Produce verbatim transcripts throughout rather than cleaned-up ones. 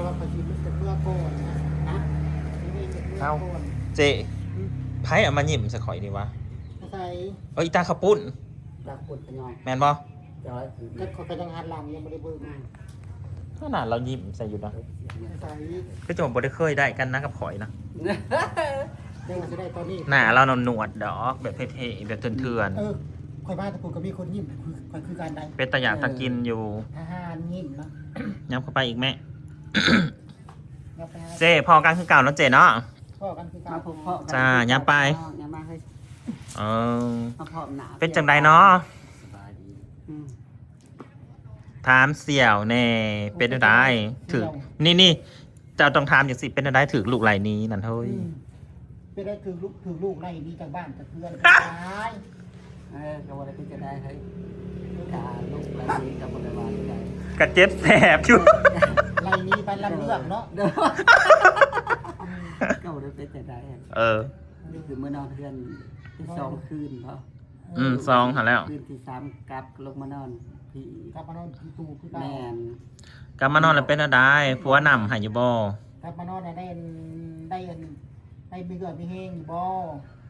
ว่าเขาสิมันจะเพื่อก่อนนะนะสิมันจะเพื่อก่อน เอ้า เจ๊ อืม ไผเอามายิ้มใส่ข่อยนี่วะ ใส่ เอ้ย อีตาข้าวปุ้น ตาข้าวปุ้นขะย่อย แม่นบ่ จอย ก็เขาก็ยังหันหลังยังบ่ได้เบิ่ง อืม ขนาดเรายิ้มใส่อยู่นะ ใส่ ก็จะบ่ได้เคยได้กันนะกับข่อยนะ เดี๋ยวมันจะได้ตอนนี้ หน้าเราหนวดดอกแบบเท่ๆแบบเถื่อนๆ เออ ข่อยมาแต่ผมก็มีคนยิ้ม คือ ข่อยคือกันได้ เป็นตาอยากตากินอยู่ ทหารยิ้มเนาะ ยับเข้าไปอีกแม่ ยับไปหา เจ๊ พ้อกันคือเก่าเนาะเจ๊เนาะ พ้อกันคือเก่า มาพบพ้อกัน จ้า ยับไป ยับมาเฮ้ย เออ มาพร้อมหน้า เป็นจังใดเนาะ สบายดี อืม ถามเสี่ยวแน่ เป็นจังใด ถือ นี่นี่ เจ้าต้องถามจังสิ เป็นจังใดถือลูกไล่หนีนั่นเฮ้ย อืม เป็นได้ถือลูก ถือลูกไล่หนีจากบ้านจากเพื่อน ตาย เออ ก็บ่ได้เป็นจังใดเฮ้ย ถ้าลูกไล่หนีก็บ่ได้ว่าจังใด ก็เจ็บแสบอยู่ ไล่หนีไปลำเรื่องเนาะ เด้อ ก็บ่ได้เป็นจังใด เออ นี่คือเมื่อนอนเฮือนที่สองคืนเนาะ อืม สองหั้นแล้ว คืนที่สามกลับลงมานอนพี่ กลับมานอนที่ตู้คือเก่า แม่น กลับมานอนแล้วเป็นจังใด ผัวนำให้อยู่บ่ กลับมานอนแล้วได้ ได้ ได้มีเหือมีแฮงอยู่บ่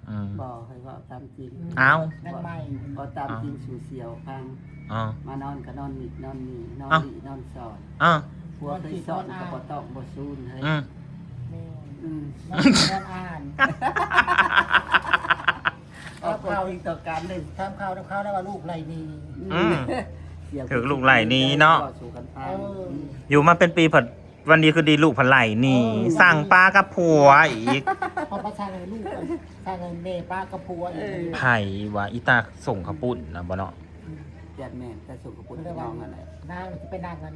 อืม บ่ ให้เว้าตามจริง อืม เอ้า แม่นใหม่ เว้าตามจริงสู่เสี่ยวฟัง อ๋อ มานอนก็นอนนี่นอนนี่ นอน เอ้า นี่นอนสอน อ่ะ ผัวเคยสอนก็บ่ต้องบ่ซูนเฮ้ย อืม แม่น อืม นอนอ่าน เอาความจริงต่อกันเลย ถามข่าว ถามข่าวได้ว่าลูกไล่หนี อืม เสี่ยว ถือลูกไล่หนีเนาะ สู่กันไป เออ อยู่มาเป็นปีผัด วันดีคือดีลูกผัดไล่หนี เออ สั่งปลากับผัวอีก เอาไปสั่งให้ลูก สั่งให้แม่ปลากับผัวอีก เออ ไผว่าอีตาส่งข้าวปุ้นนะบ่เนาะ อืม แกนแม่น แต่ส่งข้าวปุ้น เพิ่นว่า น้องนั่นแหละ นางสิไปนั่งกัน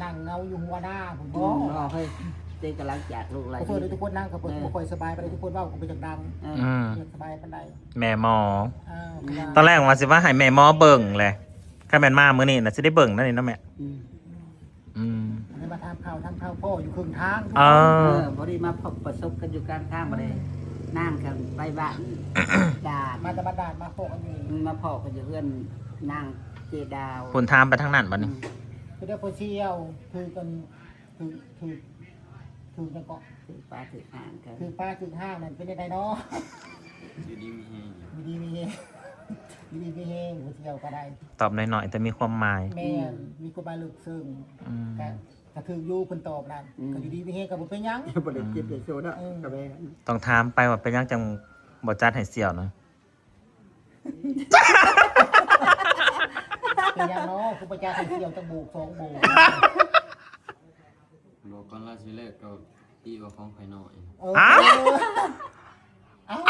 นั่งเหงาอยู่หัวหน้าพุ่นบ่ อืม บ่เฮ้ย เจ๊กำลังจากลูกไล่ ขอโทษด้วยทุกคน นางก็บ่ เออ บ่ค่อยสบายปานใด ทุกคนเว้าก็บ่อยากดัง เออ อืม บ่อยากสบายปานใด แม่หมอ อ่า อืม ตอนแรกว่าสิว่าให้แม่หมอเบิ่งแหละ คันแม่นมามื้อนี้น่ะสิได้เบิ่งนั่นนี่เนาะแม่ อืม อืม อันนี้มาถามข่าว ถามข่าวพ่ออยู่ครึ่งทาง เออ เออ บ่ได้มาพบประสบกันอยู่กลางทาง บ่ได้ นางกันไปบ้านด่าน มาแต่บ้านด่าน มาพบกันอยู่ อืม มาพบกันอยู่เฮือนนางเจดาว คนถามไปทางนั้นบัดนี้ อืม คือได้พอเสี่ยว คือกัน คือ คือ คือจังเกาะ คือปลาถือหางกัน คือปลาถือหางนั่นเป็นจังไดเนาะ อยู่ดีมีแฮง อยู่ดีมีแฮง อยู่ดีมีแฮง พอเสี่ยวก็ได้ ตอบน้อยๆ แต่มีความหมาย แม่น มีความหมายลึกซึ้ง อืม ก็ ก็ถืออยู่เพิ่นตอบนั่น อืม ก็อยู่ดีมีแฮงก็บ่เป็นหยัง บ่ได้เจ็บได้โซเนาะ อืม ก็แม่น ต้องถามไปว่าเป็นหยังจังบ่จัดให้เสี่ยวนะ เป็นหยังเนาะ คือบ่จัดให้เสี่ยวจักโบกสองโบก บอกก่อนลาสิเลิกก็ตีว่าของข่อยน้อย เออ อ้าว อ้าว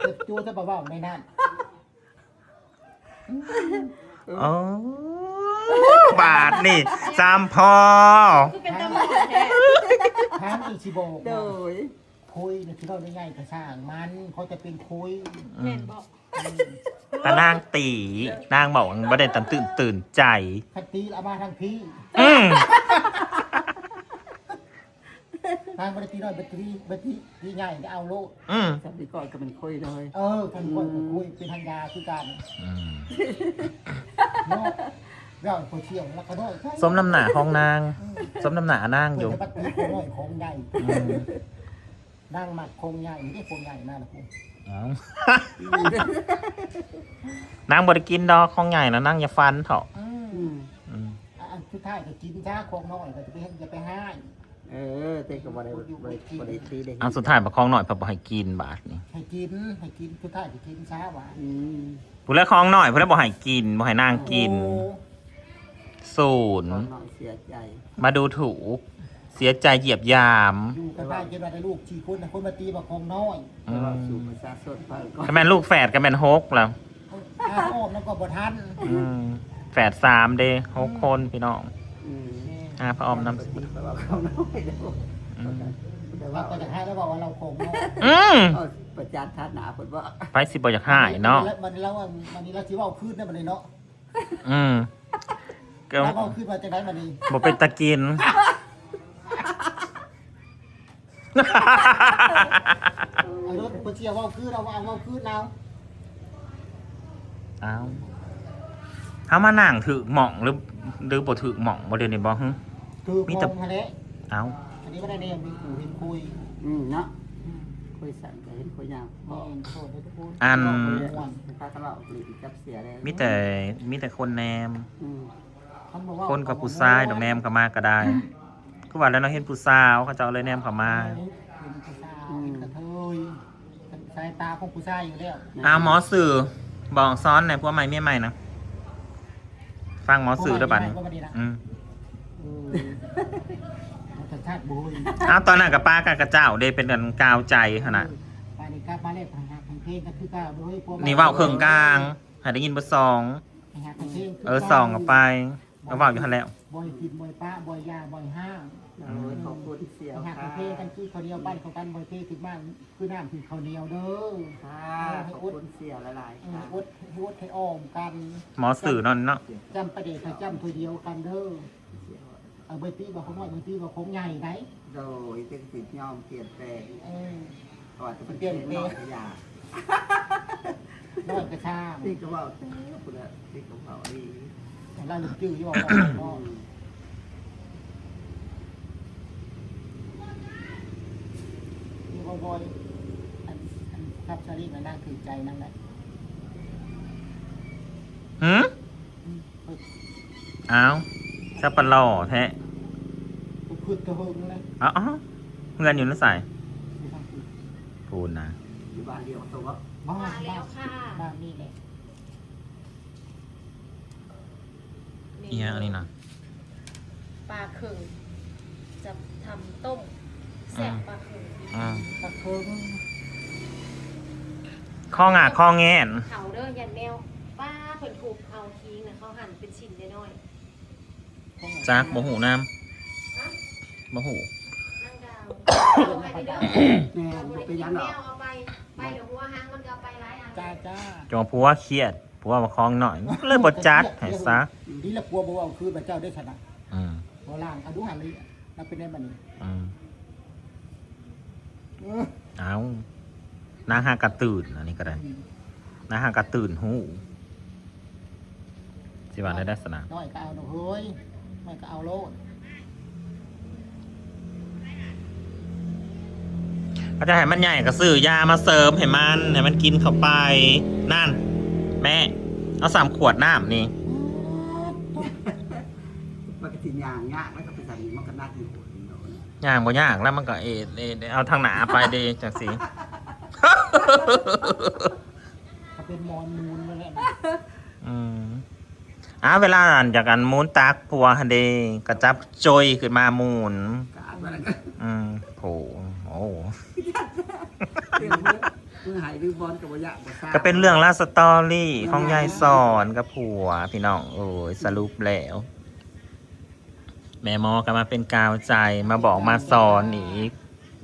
จะจู้จะบ่เว้าในนั้น อ๋อ บาดนี่ จำพอ คือเป็นตำรวจแท้ ถามอีกสิบอกนะ โดย คุยน่ะสิเว้าได้ง่ายก็ช่างมัน เขาจะเป็นคุย อืม แม่นบ่ แต่นางตี นางบอกว่าบ่ได้ตันตื่น ตื่นใจ คันตีแล้วเอามาทางพี่ อืม นางบ่ได้ตีน้อย บ่ตี บ่ตี ตีใหญ่ก็เอาโลด อืม สามีก่อนก็เป็นคุยเลย เออ ทางคนก็คุย เป็นทางยาคือกัน อืม เนาะ เว้าพอเสี่ยวแล้วก็น้อย สมน้ำหน้าของนาง อืม สมน้ำหน้านางอยู่ เพิ่นจะมาตีของน้อยของใหญ่ อืม นางมักของใหญ่ นี่ของใหญ่มาแล้วกู เอ้า นางบ่ได้กินดอกของใหญ่นะ นางอย่าฟันเถาะ อืม อืม อืม อ่ะ อันสุดท้ายก็กินซะ ของน้อยก็จะไปเฮ็ด อย่าไปห้าม เออ แต่ก็บ่ได้ บ่ได้ บ่ได้ตีได้ อันสุดท้ายบักของน้อยเพิ่นบ่ให้กินบาดนี่ ให้กิน ให้กิน สุดท้ายก็กินซะว่า อืม ผู้ใดของน้อย ผู้ใดบ่ให้กิน บ่ให้นางกิน โอ้ ศูนย์ ของน้อยเสียใจ มาดูถูก เสียใจเหยียบหยาม อยู่กันไปจนว่าได้ลูกสี่คนนะ คนมาตีว่าของน้อย อืม แต่ว่าสู่ประชาชนเพิ่นก็ ก็แม่นลูกแฝดก็แม่นหกแล้ว อ่า ออกแล้วก็บ่ทัน อืม แฝดสามเด้ หกคนพี่น้อง อืม อ่า พระออมนำ แต่ว่าของน้อยเด้อ อืม แต่ว่าก็จะให้แล้วบอกว่าเราของน้อย อืม เอาประจานฐานะเพิ่นว่า ไผสิบ่อยากให้เนาะ มันแล้วว่า วันนี้เราสิเว้าคืนได้บัดนี้เนาะ อืม ก็ แล้วเว้าคืนว่าจังได๋บัดนี้ บ่เป็นตากิน เอารถเพิ่นสิเอาเว้าคืน เอา เอาเว้าคืนเอา อ้าว เฮามานั่งถืกหม่องหรือ หรือบ่ถืกหม่องบ่เดี๋ยวนี้บ่หึ คือ มีแต่ มองทะเล เอ้า อันนี้ไม่ได้เรียนมีกูเห็นคุย อืมเนาะ อืม คุยสั่นก็เห็นคุยยาว แม่นโทษด้วยทุกคน อัน ม่วน ถ้าก็เราหลีกจับเสียเลย มีแต่มีแต่คนแนม อืม เขาบอกว่า คนกับผู้ชายดอกแนมเข้ามาก็ได้ คือว่าแล้วเนาะเห็นผู้สาวเขาเจ้าเลยแนมเข้ามา เห็นผู้ชายเห็นกระเทยสายตาของผู้ชายอยู่แล้ว เอาหมอสื่อบอกซ้อนในผัวใหม่เมียใหม่นะฟังหมอสื่อด้วยบัดนี้ ผัวใหม่เมียใหม่ก็บ่ดีนะ อืม เออมันจะชาติบุย เอาตอนนั้นกับป้ากับกระเจ้าเด้เป็นกันกาวใจขนาด ไปนี่กลับมาเล่นทางทางเพลงก็คือก็บุยผัวใหม่ นี่เว้าเครื่องกลางให้ได้ยินบ่สอง ไปหาทางเพลงคื เออสองกับไปก็เว้าอยู่หั่นแล้ว บ่อยกินบ่อยปะบ่อยยาบ่อยห้าง โอ้ยขอบคุณเสี่ยว ไปหา ค่ะ ทางเพลงกันคือเขาวเหนียวบ้านเขากันบ่อยเพลงคือบ้านคือน้ำคือเขาวเหนียวเด้อ ค่ะขอบคุณเสี่ยวหลายๆ เออ ค่ะ อดให้อดให้ออมกัน หมอสื่อนั่นเนาะ จำประเดี๋ยวเขาจำตัวเดียวกันเด้อ เสี่ยว เอาใบปีบอกของน้อยใบปีบอกของใหญ่ไหน โดยจะสิยอมเปลี่ยนแปลง เออ ก่อนจะเปลี่ยนแปลงนอกยา น้อยกระชาก ที่ก็บอกเต้คุณละที่ก็บอกดี แต่เราลืมจื้ออยู่บอก อื ว่าม นี่ก็บอยอันอันขับสาลีมันน่าถือใจนั่นแหละ หืม อืม อ้าวจะปะหล่อแท้ ก็คือตัวเฮงนั่นแหละ เอ้าเอ้าเพื่อนอยู่นั่นใส่ ที่ทางคือ พูดนะ อยู่บ้านเดียวกับตัว บ้า มา บ้า แล้วค่ะ บ้านนี่แหละ อีหยังอันนี้นะ ปลาเคิงจะทำต้มแซ่บปลาเคิง อืม กระเทิง ข้องาข้อแง่น เขาเด้อยันแมวป้าเพิ่นทุบเอาทิ้งนะเขาหั่นเป็นชิ้นน้อย จักบ่หูน้ ๆฮะ ำบ่หู นางดาวเอาไปเด้อ แม่บ่เป็นหยังดอก แมวเอาไปไปเดี๋ยวหัวหางมันก็เอาไปหลายอัน จ้าจ้า จงผัวเครียดผัวมาคล้องหน่อยเลยบ่จัดให้ซะ นี่ละกลัวบอกว่าเอาคืนพระเจ้าได้ชนะ อืม โบราณเอาดูหันเลยแล้วเป็นได้มันนี่ อืม เออ เอานางหากระตื่นอันนี้ก็ได้นางหากระตื่นหูสิว่าได้ลักษณะ น้อยก็เอาหน่อยเฮ้ยน้อยก็เอาโลด เขาจะให้มันใหญ่ก็ซื้อยามาเสริมให้มันให้มันกินเข้าไปนั่น แม่ เอาสามขวดน้ำนี่ ปกติยางยากแล้วก็ไปสั่งมันก็นัดอยู่ ย่างบ่ยากแล้วมันก็เอดเอดเอาทางหนาไปเด้จังสิ ถ้าเป็นมอนมูลมาแล้ว อืมอ่าเวลาอันจากอันหมุนตักผัวหันเด้กระจับจอยขึ้นมาหมุน กาดว่าแล้วก็ อืมโผโอ้ เรื่องมือมือหายหรือบอลกับวะยะบ่ทราบ ก็เป็นเรื่องราวสตอรี่ของยายสอนกับผัวพี่น้องเอ้ยสรุปแล้ว แม่หมอก็มาเป็นกาวใจมาบอกมาสอนอีก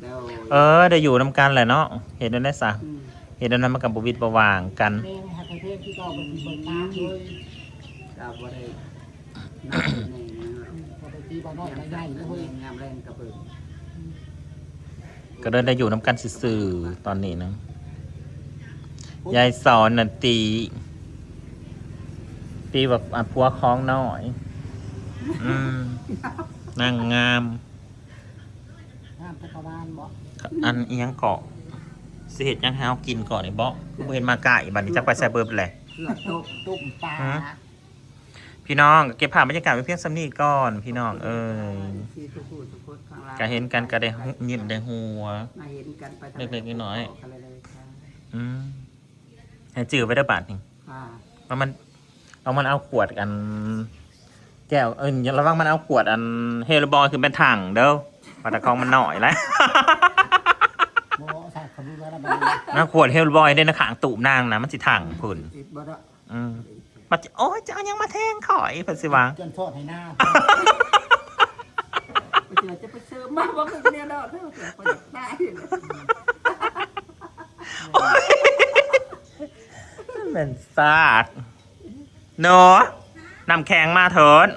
แล้ว เออได้อยู่นำกันแหละเนาะเห็นได้สะ อืม เห็นนั้นมันกับบ่วิดบ่หว่างกัน แม่งหาใครเทพที่เก่ามันมีเบิกตาเลย กาบ่ได้นับเป็นแม่นะ ปกติบ้านน้อยมาใหญ่เลยเฮ้ย งามแรงกระเบิด ก็เลยได้อยู่นำกันซื่อๆตอนนี้นะยายสอนน่ะตี ตีแบบอ่ะผัวของน้อย อืมนางงาม งามจักรวาลบ่ อันอิหยังเกาะสิเฮ็ดหยังให้เฮากินก่อนนี่บ่คือบ่เห็นมาใกล้บัดนี้จักไปใส่เบิดแหละ เกือบตก ตุ่มปลา ฮะ พี่น้องก็เก็บภาพบรรยากาศไว้เพียงส่ำนี้ก่อนพี่น้องเอ้ย ที่ทุกผู้ทุกคนข้างล่าง ก็เห็นกันก็ได้ยิ้มได้หัว มาเห็นกันไป เล็กๆน้อยๆ กันเลยค่ะ อืมให้จื้อไว้เด้อบาดนี้ ค่ะ ว่ามันเอามันเอาขวดอัน แก้วเอ้ยระวังมันเอาขวดอันเฮลบอยคือเป็นถังเด้อมาแต่ของมันหน่อยแล้ว บ่สาดขบุนแล้วนะบัดนี้ นะขวดเฮลบอยได้นะขางตูบนางนะมันสิถังพุ่น ติดบ่ละ อืมมันจะโอ้ยจะเอายังมาแทงข่อยเพิ่นสิว่า จนทอดให้หน้า ไปเจอจะไปเสริมมาบ่คือเนี่ยเนาะเด้อเดี๋ยวไปตายเลย แม่นซากเนาะน้ำแข็งมาเถิด